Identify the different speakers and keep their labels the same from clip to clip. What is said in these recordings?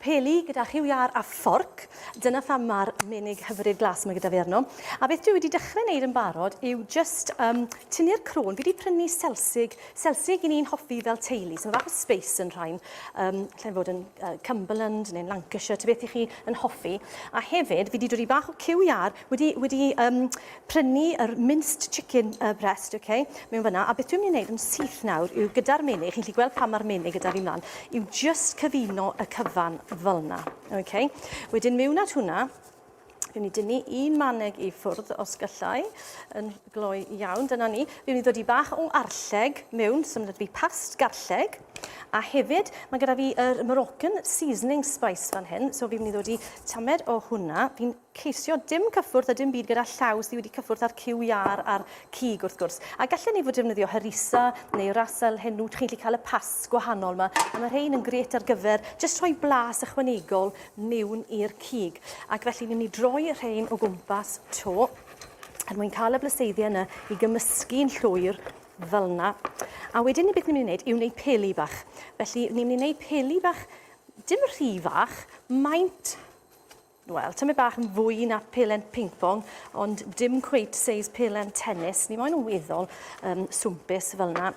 Speaker 1: peli gyda rhyw iâr a fforc. Dyna pham mae'r menig hyfryd glas yma gyda fi arno. A beth dwi wedi dechrau wneud yn barod yw just um, tynnu'r crôn. Fi wedi prynu selsig, selsig i ni'n hoffi fel teulu. So mae bach o space yn rhain. Um, Allai'n fod yn uh, Cumberland neu'n Lancashire, ta beth i chi yn hoffi. A hefyd, fi wedi dod i bach o cyw iâr, wedi, wedi um, prynu yr minced chicken uh, breast, okay, mewn fyna, a beth dwi'n mynd i wneud yn syth nawr yw gyda'r menig, chi'n gallu gweld pam mae'r menig gyda fi mlaen, yw just cyfuno y cyfan fel yna. Okay. Wedyn mewn at hwnna, Fi'n mynd i dynnu un maneg i ffwrdd os gallai, yn gloi iawn, dyna ni. Fi'n mynd i ddod i bach o arlleg mewn, so mae'n fi past garlleg. A hefyd, mae gyda fi yr Moroccan seasoning spice fan hyn, so fi'n mynd i ddod i tamed o hwnna. Fi'n ceisio dim cyffwrdd a dim byd gyda llaw sydd wedi cyffwrdd â'r cyw iâr a'r cig wrth gwrs. A gallen ni fod defnyddio harissa neu ras el henout, chi'n gallu cael y pasts gwahanol yma, a mae rhein yn grêt ar gyfer jyst rhoi blas ychwanegol mewn i'r cig. Ac felly ni'n mynd i droi rhein o gwmpas to er mwyn cael y blaseiddiau yna i gymysgu'n llwyr fel yna. A wedyn ni beth ni'n mynd i wneud yw wneud peli bach. Felly ni'n mynd i wneud peli bach dim rhy fach, maint Wel, tymed bach yn fwy na pelen ping-pong, ond dim cweit seis pelen tennis. Ni moyn yn weddol um, swmpus fel yna.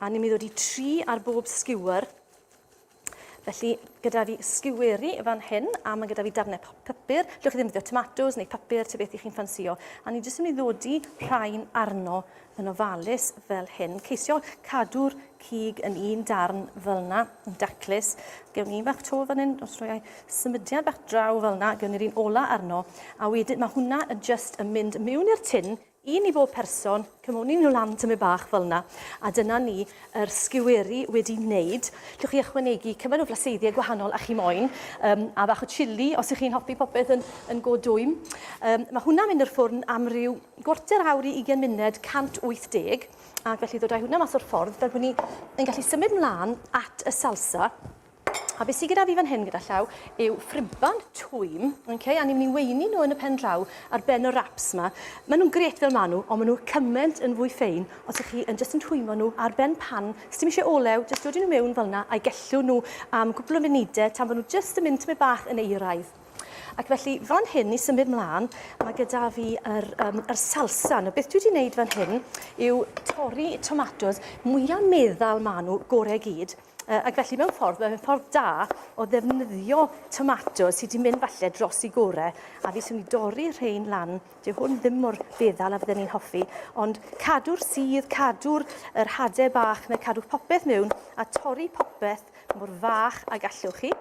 Speaker 1: A ni'n mynd i ddod i tri ar bob skewer. Felly, gyda fi skeweri fan hyn, a mae gyda fi darnau papur. Llwch chi ddefnyddio tomatos neu papur, ta beth i chi'n ffansio. A ni jyst yn mynd i ddodi rhain arno yn ofalus fel hyn. Ceisio cadw'r cig yn un darn fel yna, yn daclus. Gewn ni un bach to fan hyn, os rhoi symudiad bach draw fel yna, gewn ni'r un ola arno. A wedyn mae hwnna yn just yn mynd mewn i'r tin, un i bob person, cymoni nhw lan tymed bach fel yna, a dyna ni yr sgiweri wedi wneud. Llwch chi ychwanegu cymaint o flaseiddiau gwahanol a chi moyn, um, a bach o chili os ych chi'n hoffi popeth yn, yn go dwym. Um, mae hwnna'n mynd i'r ffwrn am ryw gwarter awr i 20 munud, 180, ac felly ddod â hwnna mas o'r ffordd fel bod ni yn gallu symud mlaen at y salsa. A beth sydd gyda fi fan hyn gyda llaw yw ffrimpan twym, okay? A ni'n mynd i weini nhw yn y pen draw ar ben y wraps yma. Maen nhw'n gret fel maen nhw, ond maen nhw cymaint yn fwy ffein os ych chi yn jyst yn twymo nhw ar ben pan. Sdim eisiau olew, jyst dod nhw mewn fel yna a'i gellw nhw am gwpl o funudau tan bod nhw jyst yn mynd tymed bach yn euraidd. Ac felly fan hyn i symud mlaen, mae gyda fi yr, um, yr salsa. Nawr beth dwi wedi wneud fan hyn yw torri tomatos mwyaf meddal maen nhw gorau gyd. Uh, ac felly mewn ffordd, mae'n ffordd da o ddefnyddio tomatos sydd wedi mynd falle dros i gorau. A fi sy'n mynd i dorri rhain lan. Dyw hwn ddim mor feddal a fydden ni'n hoffi, ond cadw'r sudd, cadw'r yr hadau bach neu cadw popeth mewn a torri popeth mor fach ag allwch chi.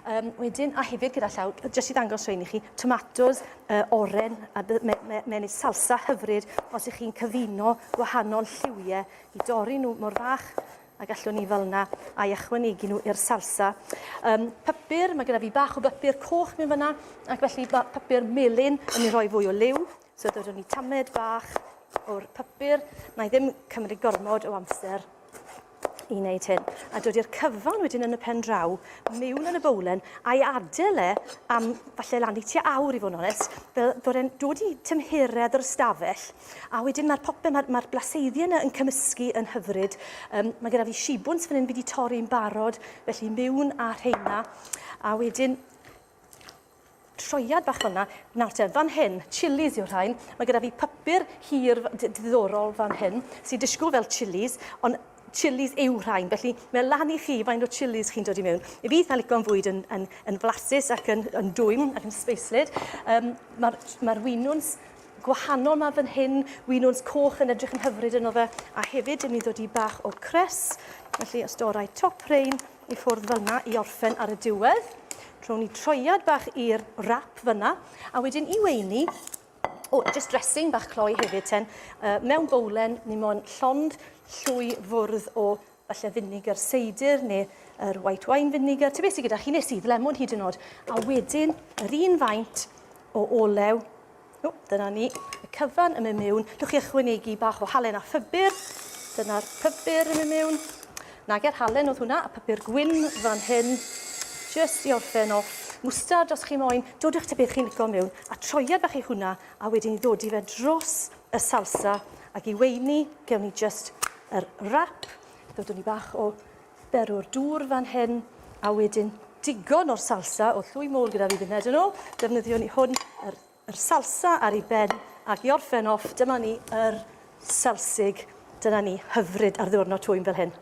Speaker 1: Um, wedyn, a hefyd gyda llaw, jyst i ddangos rhain i chi, tomatos uh, oren a me, me, menyn salsa hyfryd os ych chi'n cyfuno gwahanol lliwiau i dorri nhw mor fach a gallwn ni fel yna a'i ychwanegu nhw i'r salsa. Um, papur, mae gyda fi bach o bapur coch mewn fyna, ac felly mae papur melyn yn ei roi fwy o liw. So dodwn ni tamed bach o'r papur. Na i ddim cymryd gormod o amser i wneud hyn. A dod i'r cyfan wedyn yn y pen draw, mewn yn y bowlen, a'i adael e am falle lan i tua awr i fod yn onest, fel bod e'n dod i tymheredd yr ystafell, a wedyn mae'r popeth, mae'r mae blaseiddiau yna yn cymysgu yn hyfryd. Um, mae gyda fi sibwns fan hyn fi wedi torri'n barod, felly mewn a rheina. A wedyn troiad bach fyna. Nawr te, fan hyn, chilies yw'r rhain. Mae gyda fi papur hir diddorol fan hyn, sy'n disgwyl fel chilies, ond chilies yw rhain, felly mae lan i chi faint o chilies chi'n dod i mewn. I fi eitha lico'n fwyd yn, yn, yn flasus ac yn, yn dwym ac yn sbeislyd. Um, Mae'r mae winwns gwahanol ma fan hyn, winwns coch yn edrych yn hyfryd yno fe, a hefyd yn mynd i ddod i bach o cres, felly os dorau top rhain, i ffwrdd fel 'na i orffen ar y diwedd. Rhown ni troiad bach i'r wrap fyna, a wedyn i weini, o, just dressing bach cloi hefyd ten, uh, mewn bowlen, ni moyn llond llwy fwrdd o falle finegr seidr neu yr white wine vinegar, ti beth sydd gyda chi neu sydd lemon hyd yn oed, a wedyn yr un faint o olew. O, dyna ni, y cyfan yn mynd mewn. Dwch chi ychwanegu bach o halen a phybyr. Dyna'r pybyr yn mynd mewn. Nage'r halen oedd hwnna, a pybyr gwyn fan hyn. Just i orffen off. Mwstard os chi moyn, dodwch ta beth chi'n licio mewn, a troiad bach i hwnna, a wedyn i ddodi fe dros y salsa, ac i weini, gewn ni just yr wrap. Ddodwn ni bach o berw'r dŵr fan hyn, a wedyn digon o'r salsa, o llwy môr gyda fi funed yn ôl. Defnyddiwn ni hwn, yr, yr salsa ar ei ben, ac i orffen off, dyma ni yr selsig. Dyna ni, hyfryd ar ddiwrnod twym fel hyn.